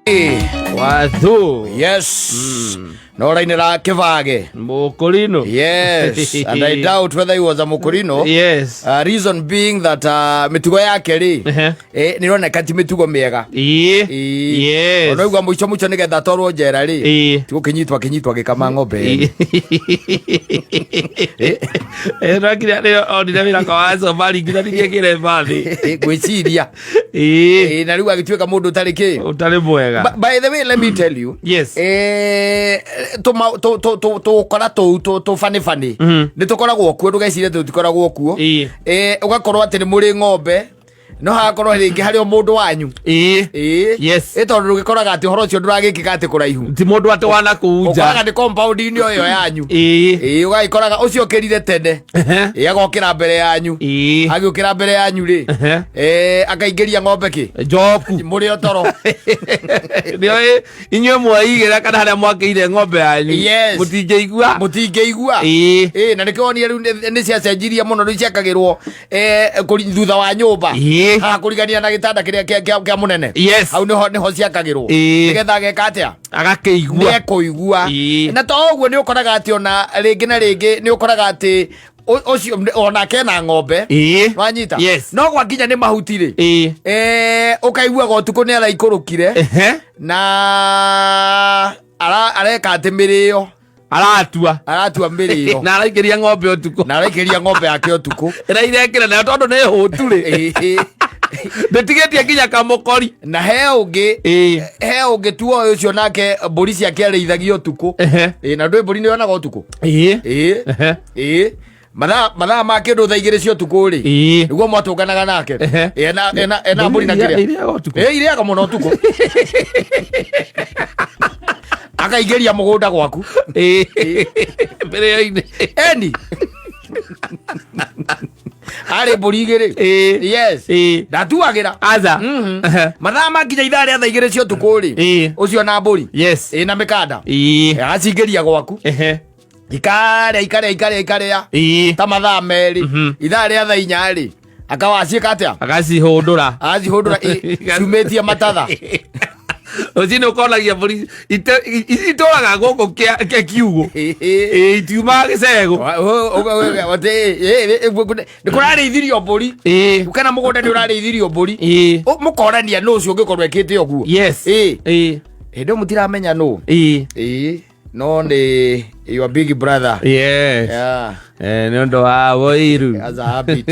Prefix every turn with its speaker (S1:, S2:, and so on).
S1: Wathu.
S2: Yes. No rainĩra kĩbage.
S1: Mũkũrinũ.
S2: Yes. And I doubt whether he was a Mukurino.
S1: Yes.
S2: Reason being that mĩtugo yake rĩ
S1: Ehe.
S2: nĩ ĩroneka ti mĩtugo mĩega.
S1: Ĩĩ.
S2: Ĩĩ.
S1: Yes.
S2: Ona igua mũico mũico nĩgetha atwarwo njera rĩ
S1: Ĩĩ.
S2: ti gũkĩnyitwo akĩnyitwo agĩkama ng'ombe ene.
S1: Ĩĩ. Nokire nĩ onire wĩra kwa wa Somali nginya kĩremba thĩ.
S2: Ngwĩciria.
S1: Ĩĩ.
S2: Ĩĩ, na rĩu agĩtuĩka mũndũ ũtarĩ kĩ.
S1: Ũtarĩ mwega.
S2: By the way, let me tell you.
S1: Yes.
S2: Tũkora tũu tũbanĩbanĩ nĩ tũkoragwo kuo, ndũgecirie tũtikoragwo kuo.
S1: Ĩĩ.
S2: Ũgakorwo atĩ nĩ mũrĩ ng'ombe no hagakorwo rĩngĩ harĩ o mũndũ wanyu.
S1: Ĩĩ.
S2: Ĩĩ.
S1: Yes.
S2: Ĩ tondũ ndũgĩkoraga atĩ ũhoro ũcio ndũragĩkĩka atĩ kũraihu.
S1: Ti mũndũ atĩ wana kũu nja.
S2: Ũkoraga nĩ compound-inĩ o ĩyo yanyu.
S1: Ĩĩ.
S2: Ĩĩ, ũgagĩkoraga ũcio ũkĩrire tene.
S1: Ehe.
S2: Ĩĩ, agokĩra mbere yanyu.
S1: Ĩĩ.
S2: Agĩũkĩra mbere yanyu rĩ,
S1: Ehe.
S2: akaingĩria ng'ombe kĩ
S1: Njoku.
S2: mũrĩ o toro.
S1: Nĩoĩ inyuĩ mwaigĩra kana harĩa mwakĩire ng'ombe yanyu.
S2: Yes.
S1: Mũtingĩigua.
S2: Mũtingĩigua.
S1: Ĩĩ.
S2: Ĩĩ, na nĩkĩo wonire rĩu nĩ ciacenjirie mũno, rĩu ciakagĩrwo thutha wa nyũmba.
S1: Ĩĩ.
S2: Haha kũrigania na gĩtanda kĩrĩa kĩa mũnene.
S1: Yes.
S2: Hau nĩho ciakagĩrwo.
S1: Ĩĩ.
S2: Nĩgetha ageka atĩa?
S1: Agakĩigua.
S2: Nĩekũigua.
S1: Ĩĩ.
S2: Na to ũguo, nĩ ũkoraga atĩ ona rĩngĩ na rĩngĩ nĩ ũkoraga atĩ ũcio onake na ng'ombe.
S1: Ĩĩ.
S2: Wanyita?
S1: Yes.
S2: No gwakinya nĩ mahuti rĩ,
S1: Ĩĩ.
S2: Ũkaiguaga ũtukũ nĩ araikũrũkire
S1: Ehe.
S2: na areka atĩ mĩrĩo.
S1: Aratua.
S2: Aratua mĩrĩo.
S1: Na araikĩria ng'ombe ũtukũ.
S2: Na araikĩria ng'ombe yake ũtukũ.
S1: Ĩrairekĩra nayo tondũ nĩ hũtu rĩ.
S2: Ĩĩ.
S1: Ndĩtigĩtie nginya kamũkori.
S2: Na he ũngĩ
S1: Ĩĩ.
S2: He ũngĩ tuoĩ ũcio nake mbũri ciake arĩithagia ũtukũ.
S1: Ehe.
S2: Ĩĩ, na ndũĩ mbũri nĩ yonaga ũtukũ.
S1: Ĩĩ.
S2: Ĩĩ.
S1: Ehe.
S2: Ĩĩ, mathaa ma kĩndũ thaa 2 cia ũtukũ rĩ,
S1: Ĩĩ.
S2: nĩguo mwatũnganaga nake.
S1: Ehe.
S2: Ĩĩ, ena mbũri na kĩrĩa
S1: Irĩaga ũtukũ.
S2: Ĩĩ, irĩaga mũno ũtukũ, akaingĩria mũgũnda gwaku.
S1: Ĩĩ. Mbere-inĩ.
S2: Eni arĩ mbũri 2.
S1: Ĩĩ.
S2: Yes.
S1: Ĩĩ.
S2: Ndatuagĩra.
S1: Aca. Ehe.
S2: Mathaa makinya ithaa rĩa thaa 2 cia ũtukũ rĩ,
S1: Ĩĩ.
S2: ũcio na mbũri
S1: Yes.
S2: ĩ na mĩkanda
S1: Ĩĩ.
S2: agacingĩria gwaku.
S1: Ehe.
S2: Ikarĩa, ikarĩa, ikarĩa, ikarĩa
S1: Ĩĩ.
S2: ta mathaa 2. Ithaa rĩa thaa 4 rĩ, akawaciĩka atĩa?
S1: Agacihũndũra.
S2: Agacihũndũra ciumĩtie matatha.
S1: Rũcinĩ ũkonagia mbũri itũraga gũkũ kĩa kiugũ.
S2: Ĩĩ.
S1: Ĩĩ, itiumaga gĩcegũ.
S2: Nĩ kũrarĩithirio mbũri
S1: Ĩĩ.
S2: kana mũgũnda nĩ ũrarĩithirio mbũri.
S1: Ĩĩ.
S2: Mũkorania nũ ũcio ũngĩkorwo ekĩte ũguo.
S1: Yes.
S2: Ĩĩ.
S1: Ĩĩ.
S2: Hĩndĩ ĩyo mũtiramenya nũ.
S1: Ĩĩ.
S2: Ĩĩ, no nĩ your big brother.
S1: Yes.
S2: Yeah,
S1: Nĩ ũndũ wa wũiru.
S2: as a habit.